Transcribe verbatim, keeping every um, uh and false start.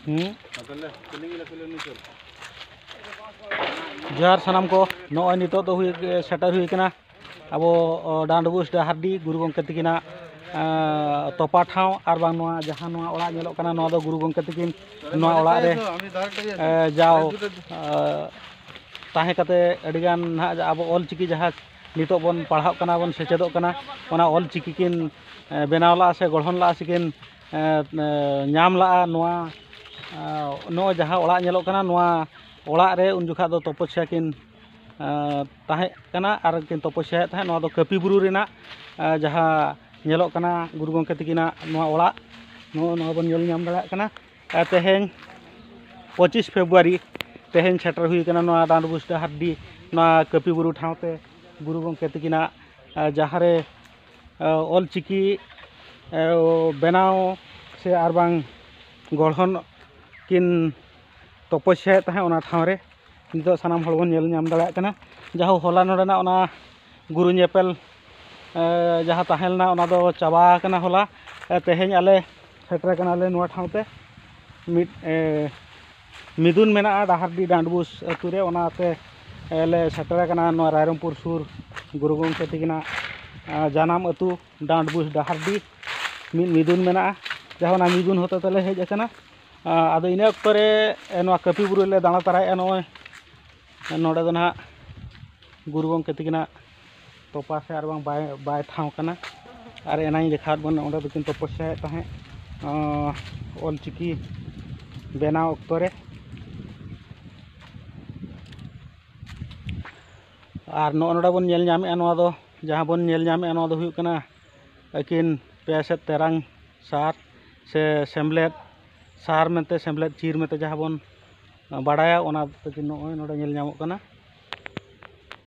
ᱦᱩᱸ᱾ ᱡᱚᱦᱟᱨ ᱥᱟᱱᱟᱢ ᱠᱚ, ᱱᱚᱜᱼᱚᱭ ᱱᱤᱛᱚᱜ ᱫᱚ ᱦᱩᱭ, ᱥᱮᱴᱮᱨ ᱦᱩᱭ ᱠᱟᱱᱟ ᱟᱵᱚ, ᱚ, ᱰᱟᱸᱰᱵᱩᱥ ᱰᱟᱦᱟᱨᱰᱤ ᱜᱩᱨᱩ ᱜᱚᱢᱠᱮ ᱛᱤᱠᱤᱱᱟᱜ, ᱮᱸ, ᱛᱚᱯᱟ ᱴᱷᱟᱶ, ᱟᱨ ᱵᱟᱝ ᱱᱚᱣᱟ ᱡᱟᱦᱟᱸ ᱱᱚᱣᱟ ᱚᱲᱟᱜ ᱧᱮᱞᱚᱜ ᱠᱟᱱᱟ, ᱱᱚᱣᱟ ᱫᱚ ᱜᱩᱨᱩ ᱜᱚᱢᱠᱮ ᱛᱤᱠᱤᱱ ᱱᱚᱣᱟ ᱚᱲᱟᱜ ᱨᱮ, ᱮᱸ, ᱡᱟᱣ, ᱮᱸ, ᱛᱟᱦᱮᱸ ᱠᱟᱛᱮ ᱟᱹᱰᱤᱜᱟᱱ ᱱᱟᱦᱟᱜ ᱟᱵᱚ ᱚᱞ ᱪᱤᱠᱤ ᱡᱟᱦᱟᱸ ᱱᱤᱛᱚᱜ ᱵᱚᱱ ᱯᱟᱲᱦᱟᱜ ᱠᱟᱱᱟ, ᱵᱚᱱ ᱥᱮᱪᱮᱫᱚᱜ ᱠᱟᱱᱟ, ᱚᱱᱟ ᱚᱞ ᱪᱤᱠᱤ ᱠᱤᱱ, ᱮᱸ, ᱵᱮᱱᱟᱣ ᱞᱟᱜᱼᱟ ᱥᱮ ᱜᱚᱲᱦᱚᱱ ᱞᱟᱜᱼᱟ ᱥᱮ ᱠᱤᱱ, ᱮᱸ, ᱮᱸ, ᱧᱟᱢ ᱞᱟᱜᱼᱟ᱾ ᱱᱚᱣᱟ, ᱮᱸ, ᱱᱚᱜᱼᱚᱭ ᱡᱟᱦᱟᱸ ᱚᱲᱟᱜ ᱧᱮᱞᱚᱜ ᱠᱟᱱᱟ, ᱱᱚᱣᱟ ᱚᱲᱟᱜ ᱨᱮ ᱩᱱ ᱡᱚᱠᱷᱟᱜ ᱫᱚ ᱛᱚᱯᱚᱥᱭᱟ ᱠᱤᱱ, ᱮᱸ, ᱛᱟᱦᱮᱸ ᱠᱟᱱᱟ ᱟᱨ ᱠᱤᱱ ᱛᱚᱯᱚᱥᱭᱟᱭᱮᱫ ᱛᱟᱦᱮᱸᱫ᱾ ᱱᱚᱣᱟ ᱫᱚ ᱠᱟᱹᱯᱤ ᱵᱩᱨᱩ ᱨᱮᱱᱟᱜ, ᱮᱸ, ᱡᱟᱦᱟᱸ ᱧᱮᱞᱚᱜ ᱠᱟᱱᱟ ᱜᱩᱨᱩ ᱜᱚᱢᱠᱮ ᱛᱤᱠᱤᱱᱟᱜ ᱱᱚᱣᱟ ᱚᱲᱟᱜ, ᱱᱚᱜᱼᱚ ᱱᱚᱣᱟ ᱵᱚᱱ ᱧᱮᱞ ᱧᱟᱢ ᱫᱟᱲᱮᱭᱟᱜ ᱠᱟᱱᱟ᱾ ᱟᱨ ᱛᱮᱦᱮᱧ ᱯᱚᱸᱪᱤᱥ ᱯᱷᱮᱵᱽᱨᱩᱣᱟᱨᱤ, ᱛᱮᱦᱮᱧ ᱥᱮᱴᱮᱨ ᱦᱩᱭ ᱠᱟᱱᱟ ᱱᱚᱣᱟ ᱰᱟᱸᱰᱵᱩᱥ ᱰᱟᱦᱟᱨᱰᱤ, ᱱᱚᱣᱟ ᱠᱟᱹᱯᱤ ᱵᱩᱨᱩ ᱴᱷᱟᱶ ᱛᱮ ᱜᱩᱨᱩ ᱜᱚᱢᱠᱮ ᱛᱤᱠᱤᱱᱟᱜ, ᱮᱸ, ᱡᱟᱦᱟᱸ ᱨᱮ, ᱮᱸ, ᱚᱞ ᱪᱤᱠᱤ, ᱮᱸ, ᱵᱮᱱᱟᱣ ᱥᱮ ᱟᱨ ᱵᱟᱝ ᱜᱚᱲᱦᱚᱱ ᱠᱤᱱ ᱛᱚᱯᱚᱥᱭᱟᱭᱮᱫ ᱛᱟᱦᱮᱸᱫ ᱚᱱᱟ ᱴᱷᱟᱶ ᱨᱮ᱾ ᱱᱤᱛᱚᱜ ᱥᱟᱱᱟᱢ ᱦᱚᱲ ᱵᱚᱱ ᱧᱮᱞ ᱧᱟᱢ ᱫᱟᱲᱮᱭᱟᱜ ᱠᱟᱱᱟ᱾ ᱡᱟᱦᱳ, ᱦᱚᱞᱟ ᱱᱚᱰᱮᱱᱟᱜ ᱚᱱᱟ ᱜᱩᱨᱩ ᱧᱮᱯᱮᱞ, ᱮ, ᱡᱟᱦᱟᱸ ᱛᱟᱦᱮᱸ ᱞᱮᱱᱟ, ᱚᱱᱟ ᱫᱚ ᱪᱟᱵᱟ ᱟᱠᱟᱱᱟ ᱦᱚᱞᱟ᱾ ᱮ, ᱛᱮᱦᱮᱧ ᱟᱞᱮ ᱥᱮᱴᱮᱨ ᱠᱟᱱᱟᱞᱮ ᱱᱚᱣᱟ ᱴᱷᱟᱶ ᱛᱮ᱾ ᱢᱤᱫ, ᱮ, ᱢᱤᱫᱩᱱ ᱢᱮᱱᱟᱜᱼᱟ ᱰᱟᱦᱟᱨᱰᱤ ᱰᱟᱸᱰᱵᱩᱥ ᱟᱹᱛᱩ ᱨᱮ, ᱚᱱᱟᱛᱮ, ᱮ, ᱞᱮ ᱥᱮᱴᱮᱨ ᱟᱠᱟᱱᱟ ᱱᱚᱣᱟ ᱨᱟᱭᱨᱚᱝᱯᱩᱨ ᱥᱩᱨ ᱜᱩᱨᱩ ᱜᱚᱢᱠᱮ ᱛᱤᱠᱤᱱᱟᱜ, ᱮ, ᱡᱟᱱᱟᱢ ᱟᱹᱛᱩ ᱰᱟᱸᱰᱵᱩᱥ ᱰᱟᱦᱟᱨᱰᱤ᱾ ᱢᱤᱫ ᱢᱤᱫᱩᱱ ᱢᱮᱱᱟᱜᱼᱟ, ᱡᱟᱦᱟᱸ ᱚᱱᱟ ᱢᱤᱫᱩᱱ ᱦᱚᱛᱮ ᱛᱮᱞᱮ ᱦᱮᱡ ᱟᱠᱟᱱᱟ᱾ ᱟ, ᱟᱫᱚ ᱤᱱᱟᱹ ᱚᱠᱛᱚ ᱨᱮ, ᱮ, ᱱᱚᱣᱟ ᱠᱟᱹᱯᱤ ᱵᱩᱨᱩ ᱞᱮ ᱫᱟᱬᱟ ᱛᱟᱨᱟᱭᱮᱫᱼᱟ᱾ ᱱᱚᱜᱼᱚᱭ ᱱᱚᱰᱮ ᱫᱚ ᱱᱟᱦᱟᱜ ᱜᱩᱨᱩ ᱜᱚᱢᱠᱮ ᱛᱤᱠᱤᱱᱟᱜ ᱛᱚᱯᱟ ᱥᱮ ᱟᱨ ᱵᱟᱝ ᱵᱟᱭ, ᱵᱟᱭ ᱴᱷᱟᱶ ᱠᱟᱱᱟ᱾ ᱟᱨ ᱮᱱᱟᱧ ᱫᱮᱠᱷᱟᱣᱟᱫ ᱵᱚᱱ, ᱚᱸᱰᱮ ᱫᱚᱠᱤᱱ ᱛᱚᱯᱚᱥᱭᱟᱭᱮᱫ ᱛᱟᱦᱮᱸᱫ, ᱚ, ᱚᱞ ᱪᱤᱠᱤ ᱵᱮᱱᱟᱣ ᱚᱠᱛᱚ ᱨᱮ᱾ ᱟᱨ ᱱᱚᱜᱼᱚ ᱱᱚᱰᱮ ᱵᱚᱱ ᱧᱮᱞ ᱧᱟᱢᱮᱫᱼᱟ, ᱱᱚᱣᱟ ᱫᱚ, ᱡᱟᱦᱟᱸ ᱵᱚᱱ ᱧᱮᱞ ᱧᱟᱢᱮᱫᱼᱟ, ᱱᱚᱣᱟ ᱫᱚ ᱦᱩᱭᱩᱜ ᱠᱟᱱᱟ ᱟᱹᱠᱤᱱ ᱯᱮ ᱥᱮᱫ ᱛᱮᱨᱟᱝ ᱥᱟᱨ ᱥᱮ ᱥᱮᱢᱞᱮᱫ ᱥᱟᱨ ᱢᱮᱱᱛᱮ, ᱥᱮᱢᱞᱮᱫ ᱪᱤᱨ ᱢᱮᱱᱛᱮ ᱡᱟᱦᱟᱸ ᱵᱚᱱ ᱵᱟᱲᱟᱭᱟ, ᱚᱱᱟ ᱛᱟᱹᱠᱤᱱ ᱱᱚᱜᱼᱚᱭ ᱱᱚᱰᱮ ᱧᱮᱞ ᱧᱟᱢᱚᱜ ᱠᱟᱱᱟ᱾